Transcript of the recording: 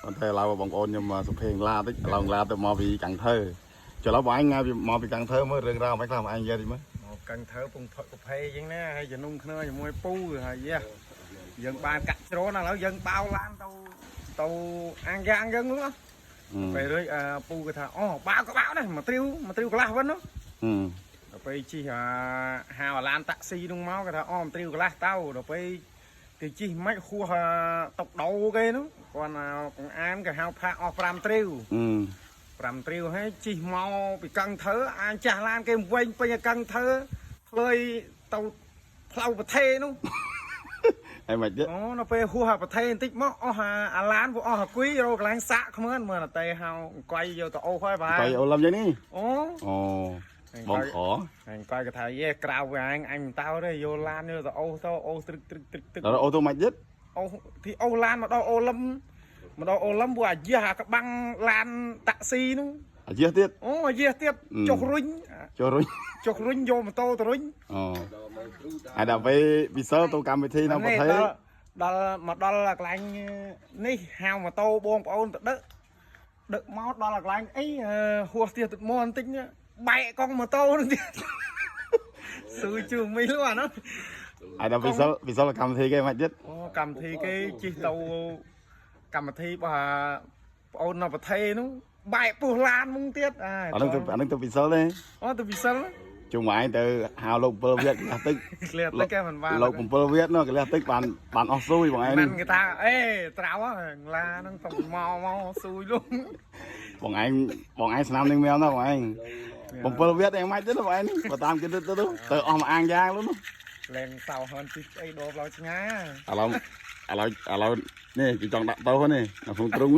ប៉ុន្តែឥឡូវបងប្អូនខ្ញុំសុភេងឡាតិចឥឡូវឡាទៅមកពីកាំងធើចុះឥឡូវបងឯងងាយមកពីកាំងធើមើលរឿងរ៉ាវមិនខ្លះបងឯងនិយាយតិចមើល មកកឹងធ្វើពងផឹកកាហ្វេអញ្ចឹងណាហើយជំនុំគ្នាជាមួយពូហើយយ៉ាយើងបានកាក់ជ្រនឥឡូវយើងបោឡានទៅទៅអាងយ៉ាងយើងនោះពេលរួចពូគេថាអូបាវក៏បាវដែរមកទ្រាវមកទ្រាវកន្លះវិញនោះដល់ពេលជិះអាហៅអាឡានតាក់ស៊ីនោះមកគេថាអូមកទ្រាវកន្លះទៅដល់ពេលគេជិះមិនហួសតុកដោគេនោះគាត់កងអានគេហៅផាកអស់5ទ្រាវ 5ទ្រាវហើយជិះមកពីកឹងធ្វើអាចាស់ឡានគេវែងពេញកឹងធ្វើធ្លើយទៅផ្លូវប្រទេសនោះ ហើយមិនទៀត អូនៅពេលហួសអាប្រទេសបន្តិចមកអស់អាឡានពួកអស់អាគុយរកកន្លែងសាក់គ្មានមើលអតេហៅអង្គុយយកទៅអូសហើយបាទ ទៅអូឡំយ៉ាងនេះ អូ អូបងខ ហើយអង្គុយគេថាយេក្រៅវាអញអញមិនតោទេយកឡានយកទៅអូសទៅអូសត្រឹកត្រឹកត្រឹកត្រឹក ដល់អូទៅមិនទៀត អូសទីអូសឡានមកដល់អូលឹមមកដល់អូលឹមពួកអាយះអាក្បាំងឡានតាក់ស៊ីនោះ អាយះទៀត អូអាយះទៀតចុះរុញ ចុះរុញ ចុះរុញយកម៉ូតូទៅរុញ អូហើយដល់ពេលពិសិលទៅកម្មវិធីនៅប្រទេស ដល់មកដល់កន្លែងនេះហៅម៉ូតូបងប្អូនទៅដឹកដឹកមកដល់កន្លែងអីហួសទៀតទឹកមន់បន្តិចបែកកង់ម៉ូតូនឹងទៀតស៊ូជូមីលអានោះ ហើយដល់ពិសិលពិសិលកម្មវិធីគេមិនទៀត អូកម្មវិធីគេជិះទៅកម្មវិធីរបស់ប្អូននៅប្រទេសនោះបែកពោះឡានមុងទៀតអា អានឹងទៅអានឹងទៅពិសិលទេ អូទៅពិសិល ជុំឯងទៅហៅលោក7វៀតកន្លះតិច ក្លៀតតិចគេមិនបាន លោក7វៀតនោះកន្លះតិចបានបានអស់ស៊ូយបងឯង មិនគេថាអេត្រាវឡាហ្នឹងទៅមកមកស៊ូយលុង បងឯងបងឯងស្នាមនឹងមែនណាបងឯង7វៀតឯងមិនទេបងឯងបើតាមគេទៅទៅទៅអស់មួយអាងយ៉ាងនោះ លែងសៅហនជីអីដបឡើយឆ្ងា ឥឡូវឥឡូវឥឡូវនេះគេចង់ដាក់តោនេះនៅក្នុងទ្រុង